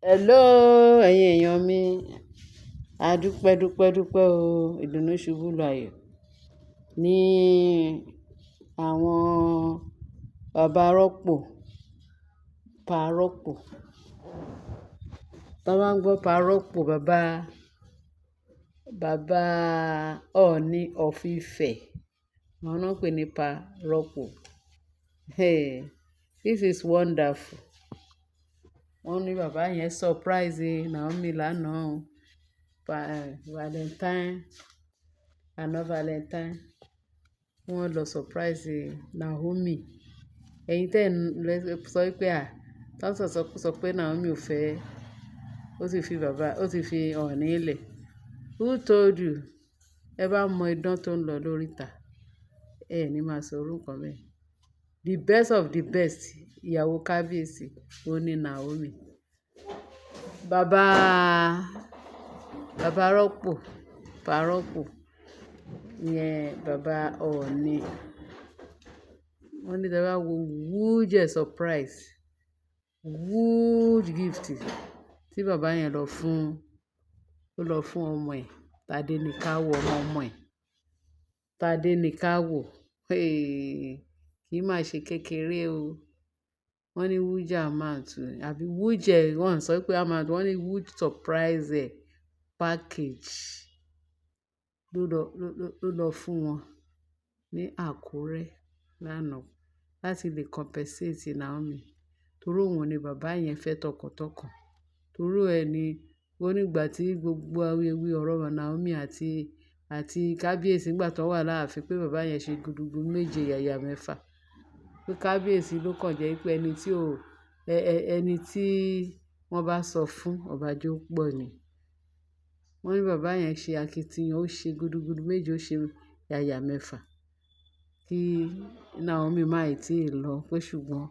Hello ẹ̀yin èèyàn mi. A dúpẹ́, dúpẹ́, dúpẹ́ o. Ìdùnnú ṣubú layọ̀ ní àwọn bàbá rọ́pò, pa rọ́pò. Bá máa ń gbọ́ pa rọ́pò, bàbá, bàbá Ọọ̀ni of Ifẹ̀. Àwọn náà ń pè ní pa rọ́pò. Hey, this is wonderful. Wọ́n ní bàbá yẹn surprise Naomi lánàá o. Valentine, àná Valentine. Wọ́n lọ surprise Naomi. Ẹ̀yin tẹ́ ẹ̀ ń sọ pé à, tán sọ pé Naomi ò fẹ́, ó ti fi bàbá, ó ti fi Ọọ̀ni lẹ̀. Who told you? Ẹ bá mọ idán tó ń lọ lórí ìta, ẹ ní máa sọ orúkọ bẹ́ẹ̀. The best of the best, ìyàwó kábíyèsí, ó ní Naomi. Bàbá, bàbá rọ́pò, pa rọ́pò, ìyẹn bàbá Ọọ̀ni. Wọ́n ní tí ẹ bá wo huge surprise, huge gift tí bàbá yẹn lọ fún, ó lọ fún ọmọ ẹ̀, Tádéníkáwò, ọmọ ọmọ ẹ̀. Tádéníkáwò. Hey, kì í má ṣe kékeré o. Wọ́n ní huge amount àbí huge, wọ́n sọ pé amount, wọ́n ní huge surprise package ló lọ fún wọn ní Àkúrẹ́ lánàá láti lè compensate Naomi. Torí òun ni bàbá yẹn fẹ́ tọkàntọkàn. Torí ẹ ni ó nígbà tí gbogbo awuyewuye ọ̀rọ̀ Naomi àti kábíyèsí nígbà tó wà láàfin pé bàbá yẹn ṣe gudugudu méje yàyà mẹ́fà. Pé kábíyèsí ló kàn jẹ́ pé ẹni tí ò, ẹni tí wọ́n bá sọ fún ọba jẹ́ ó gbọ́ ni. Wọ́n ní bàbá yẹn ṣe akitiyan, ó ṣe gudugudu méje, ó ṣe yàyà mẹ́fà kí Naomi má ì tí ì lọ pé ṣùgbọ́n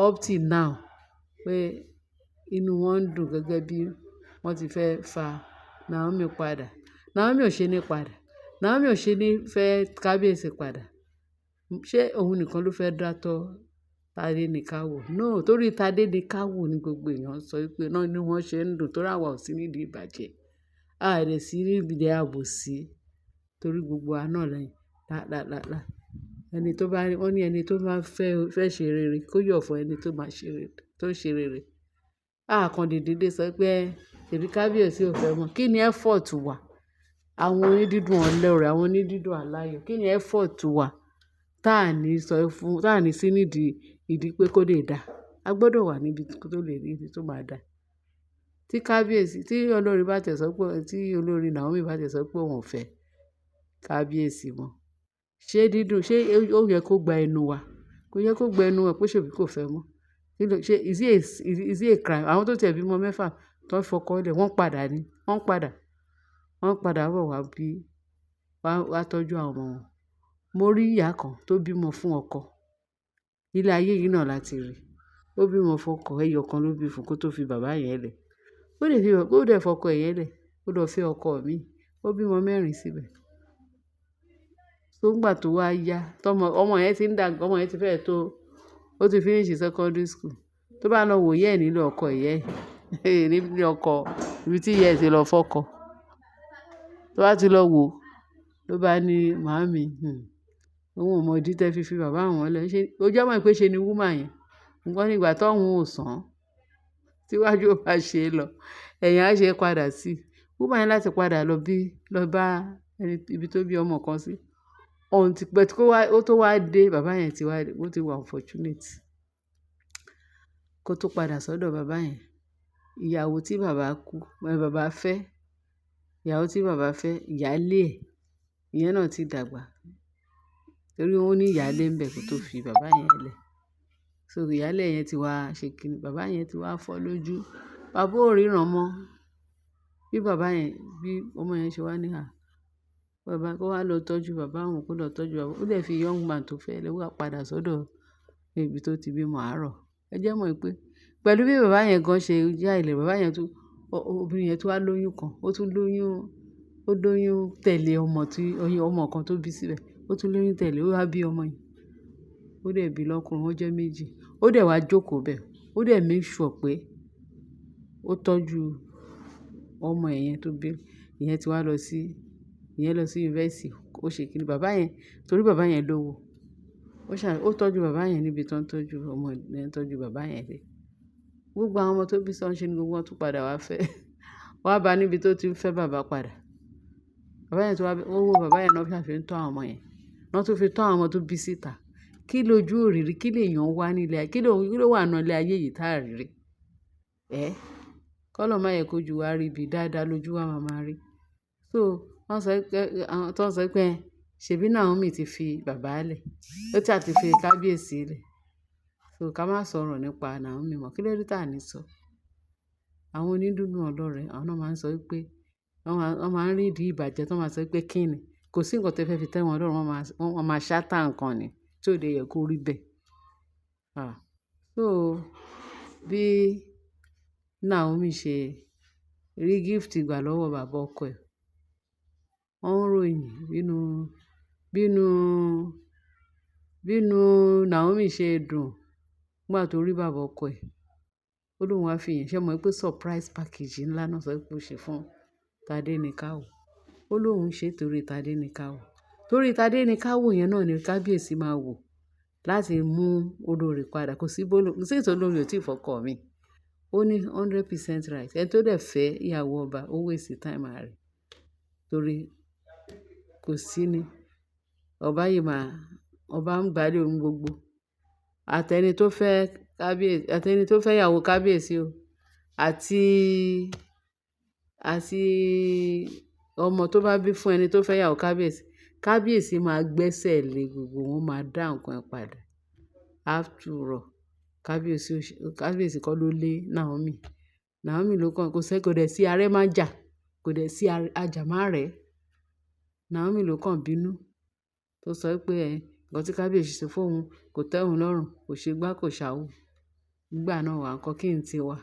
up till now pé inú wọn ń dùn gẹ́gẹ́ bí wọ́n ti fẹ́ fa Naomi padà. Naomi ò ṣe ní padà. Naomi ò ṣe ní fẹ́ kábíyèsí padà. Ṣé òun nìkan ló fẹ́ dá tọ́ Tádéníkáwò? No, torí Tádéníkáwò ni gbogbo èèyàn ń sọ wípé náà ni wọ́n ṣe ń dùn torí àwa ò sí nídìí ìbàjẹ́. A dẹ̀ sí nídìí àbòsí torí gbogbo wa náà lẹ́yìn. Lá, lá, lá, lá. Ẹni tó bá, wọ́n ní ẹni tó bá fẹ́, fẹ́ ṣe rere kó yọ̀ fún ẹni tó máa ṣe rere, tó ń ṣe rere. A kan lè dédé sọ pé ṣèbí kábíyèsí ò fẹ́ mọ̀. Kí ni effort wa? Àwọn onídídùn ọlọ́rẹ̀, àwọn onídídùn aláyọ̀. Kí ni effort wa? Táà ní sọ fún, táà ní sí nídìí ìdí pé kó lè dá. A gbọdọ̀ wà níbi tó lè rí ibi tó máa dà. Tí kábíyèsí, tí olórí bá tẹ̀ sọ pé, tí olórí Naomi bá tẹ̀ sọ pé òun ò fẹ́ kábíyèsí mọ́. Ṣé dídùn, ṣé ó yẹ kó gba ẹnu wa? Kò yẹ kó gba ẹnu wa pé ṣèbí kò fẹ́ mọ́. Ṣé is it a crime? Àwọn tó tẹ̀ bí ọmọ mẹ́fà tó ń fọkọ lẹ̀, wọ́n padà ni, wọ́n padà. Wọ́n padà bọ̀ wá bí, wá, wá tọ́jú àwọn ọmọ wọn. Mo rí ìyá kan tó bímọ fún ọkọ. Ilé ayé yìí náà la ti rí. Ó bímọ fún ọkọ, ẹyọ kan ló bí fún kó tó fi bàbá yẹn lẹ̀. Ó dẹ̀ fi, ó dẹ̀ fọkọ ẹ̀ yẹn lẹ̀. Ó lọ fẹ́ ọkọ mi. Ó bímọ mẹ́rin síbẹ̀. So nígbà tó wá yá, tọ́mọ, ọmọ yẹn tí ń dàgbà, ọmọ yẹn ti fẹ́ tó, ó ti finish secondary school. Tó bá lọ wò ìyá ẹ̀ nílé ọkọ ìyá ẹ̀, nílé ọkọ, ibi tí ìyá ẹ̀ ti lọ fọ́kọ. Tó bá ti lọ wò, ló bá ní, "Màámi, òun ò mọ ìdí tí ẹ fi fi bàbá àwọn lẹ̀." Ṣé ó jẹ́ mọ̀ pé ṣe ni woman yẹn. Nǹkan ní ìgbà tó òun ò sàn, tí iwájú ó bá ṣe lọ, ẹ̀yìn á ṣe padà sí. Woman yẹn láti padà lọ bí, lọ bá ẹni ibi tó bí ọmọ kan sí. Until but kó wá, ó tó wá dé, bàbá yẹn ti wá, ó ti wà unfortunate. Kó tó padà sọ́dọ̀ bàbá yẹn. Ìyàwó tí bàbá kú, bàbá fẹ́, ìyàwó tí bàbá fẹ́, ìyálé ẹ̀, ìyẹn náà ti dàgbà. Torí ó ní ìyálé ń bẹ kó tó fi bàbá yẹn lẹ̀. So ìyálé yẹn ti wá ṣe kíni, bàbá yẹn ti wá fọ́ lójú. Bàbá ò ríran mọ́. Bí bàbá yẹn, bí ọmọ yẹn ṣe wá ní à, bàbá kó wá lọ tọ́jú bàbá òun, kó lọ tọ́jú bàbá. Ó dẹ̀ fi young man tó fẹ́ lẹ̀, ó wá padà sọ́dọ̀ ibi tó ti bímọ àárọ̀. Ẹ jẹ́ mọ̀ pé pẹ̀lú bí bàbá yẹn gan ṣe já ilẹ̀, bàbá yẹn tún, obìnrin yẹn tún wá lóyún kan. Ó tún lóyún, ó lóyún tẹ̀lé ọmọ tí, ọmọ kan tó bí síbẹ̀. Ó tún lóyún tẹ̀lé, ó wá bí ọmọ yẹn. Ó dẹ̀ bí lọ́kùnrin, ó jẹ́ méjì. Ó dẹ̀ wá jókòó bẹ́ẹ̀. Ó dẹ̀ make sure pé Ó tọ́jú ọmọ ẹ̀ yẹn tó bí. Ìyẹn ti wá lọ sí, ìyẹn lọ sí university. Ó ṣe kíni bàbá yẹn, torí bàbá yẹn lówó. Ó ṣà, ó tọ́jú bàbá yẹn níbi tí wọ́n ń tọ́jú ọmọ yẹn, tọ́jú bàbá yẹn dé. Gbogbo àwọn ọmọ tó bí sọ́n ṣe ni gbogbo wọn tún padà wá fẹ́. Wá bá níbi tó ti ń fẹ́ bàbá padà. Bàbá yẹn tó wá, owó bàbá yẹn náà fi ń tọ́ àwọn ọmọ yẹn. Wọ́n tún fi tọ́ àwọn ọmọ tó bí síta. Kí lójú òrìrì, kí lèèyàn wá nílé ayé, kí ló wà nínú ilé ayé yìí táà rí rí? Ẹ́, k'Ọlọ́run má jẹ kó ju wa rí ibi dáadáa lójú wa máa máa rí. So wọ́n sọ pé, àwọn tó ń sọ pé, ṣèbí Naomi ti fi bàbá lẹ̀. Ó ṣà ti fi kábíyèsí lẹ̀. So ká má sọ̀rọ̀ nípa Naomi mọ́. Kí ló dé tí à ní sọ? Àwọn onídùúdùn ọlọ́rẹ, àwọn náà máa ń sọ wípé, wọ́n máa ń rí ìdí ìbàjẹ́ tí wọ́n máa sọ wípé kí ni? Kò sí nǹkan tí ẹ fẹ́ fi tẹ́ wọn lọ́rùn, wọ́n máa ṣátà nǹkan ni tí ò dé yẹ kó rí bẹ́ẹ̀. Ah! So bí Naomi ṣe rí gift gbà lọ́wọ́ bàbá ọkọ ẹ̀, wọ́n ń ròyìn bínú, bínú Naomi ṣe dùn nígbà tó rí bàbá ọkọ ẹ̀. Ó lóun wá fi ìyẹn, ṣé ẹ mọ̀ pé surprise package ńlá náà sọ pé ó ṣe fún Tadenikawo. Ó lóun ṣe torí Tadenikawo. Torí Tadenikawo yẹn náà ni kábíyèsí máa wò láti mú olórí padà. Kò sí bó ló, kò sí èyí tó olórí ò tí ì fọkọ mi. Ó ní 100% right. Ẹni tó dẹ̀ fẹ́ ìyàwó ọba, ó waste time ara rẹ̀. Torí kò sí ni. Ọba yìí máa, ọba ń gbálé ohun gbogbo. Àti ẹni tó fẹ́ kábíyèsí, àti ẹni tó fẹ́ ìyàwó kábíyèsí o, àti ọmọ tó bá bí fún ẹni tó fẹ́ ìyàwó kábíyèsí. Kábíyèsí máa gbẹ́sẹ̀ lé gbogbo wọn, máa dá nǹkan ẹ padà. After all, kábíyèsí ò ṣe, kábíyèsí kọ́ ló lé Naomi. Naomi ló kàn, kò sẹ́, kò dẹ̀ sí arẹ́ máa jà, kò dẹ̀ sí ajá má rẹ̀. Naomi ló kàn bínú tó sọ pé ẹ, nǹkan tí kábíyèsí ṣe fún òun kò tẹ́ òun lọ́rùn, kò ṣe gbá, kò ṣàwó. Nígbà náà wà ńkọ́ kí n ti wá.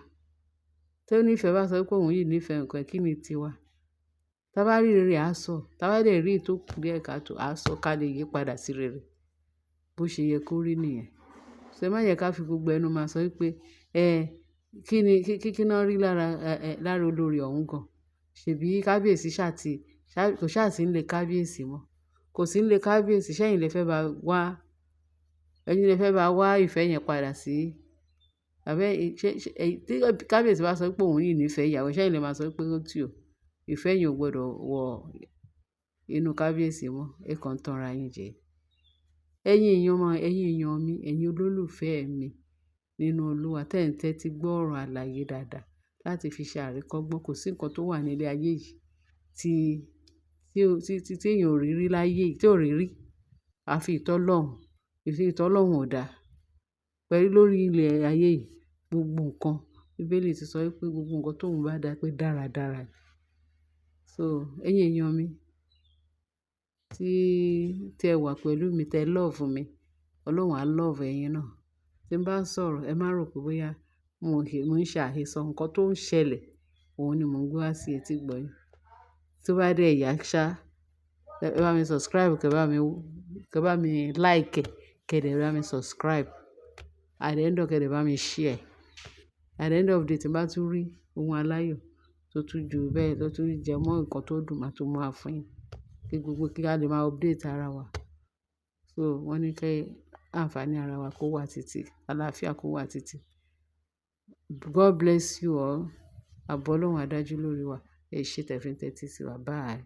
Tí onífẹ̀ẹ́ bá sọ pé òun yìí nífẹ̀ẹ́ nǹkan, kí ni ti wá? Tá bá rí rere, a sọ. Tá bá dẹ̀ rí èyí tó kù díẹ̀ káàtò, a sọ ká lè yí padà sí rere. Bó ṣe yẹ kó rí nìyẹn. So ẹ má yẹ ká fi gbogbo ẹnu máa sọ wípé, ẹ, kí ni, kí ná rí lára, lára olórí ọ̀hún gan. Ṣèbí kábíyèsí ṣà ti, kò ṣà sí nílé kábíyèsí mọ́. Kò sí nílé kábíyèsí. Ṣé ẹ̀yin lè fẹ́ bá wá, ẹ̀yin lè fẹ́ bá wá ìfẹ́ yẹn padà sí? Àbí ṣé, tí kábíyèsí bá sọ pé òun yìí nífẹ̀ẹ́ ìyàwó, ṣé ẹ̀yin lè máa sọ pé ó ti o. Ìfẹ́ yẹn ò gbọdọ̀ wọ inú kábíyèsí mọ́. Ẹ kàn ń tanra yín jẹ. Ẹ̀yin èèyàn mọ̀, ẹ̀yin èèyàn mi, ẹ̀yin olólùfẹ́ mi nínú Olúwa, tẹ́ ẹ̀ ń tẹ́tí gbọ́ ọ̀rọ̀ àlàyé dáadáa láti fi ṣe àríkọ́gbọ́n. Kò sí nǹkan tó wà ní ilé ayé yìí tí èèyàn ò rí rí láyé yìí, tí ò rí rí. A fi ìtọ́ Ọlọ́run, ìfi ìtọ́ Ọlọ́run ò dá. Pẹ̀lú lórí ilẹ̀ ayé yìí, gbogbo nǹkan, Bíbélì ti sọ wípé gbogbo nǹkan tó ń bá dá pé dáradára ni. So ẹ̀yin èèyàn mi tí ẹ wà pẹ̀lú mi, tẹ love mi, Ọlọ́run á love ẹ̀yin náà. Tí n bá ń sọ̀rọ̀, ẹ má rò pé bóyá mò ń ṣe àhesọ. Nǹkan tó ń ṣẹlẹ̀, òun ni mò ń gbé wá sí etí ìgbọ́ yín. Tí ó bá dé yá ṣá, ẹ bá mi subscribe, kẹ bá mi like, kẹ dẹ̀ bá mi subscribe. At the end of, kẹ dẹ̀ bá mi share. At the end of the day tí n bá tún rí ohun aláyọ̀ tó tún ju bẹ́ẹ̀, tó tún jẹ mọ́ nǹkan tó dùn, màá tún mú wá fún yín. Kí gbogbo kí a lè máa update ara wa. So wọ́n ní kí àǹfààní ara wa kó wà títí, àlàáfíà kó wà títí. God bless you all. Àbọ̀ Ọlọ́run á dájú lórí wa. Ẹ ṣé tẹ fi ń tẹ́tí sí wa. Bye.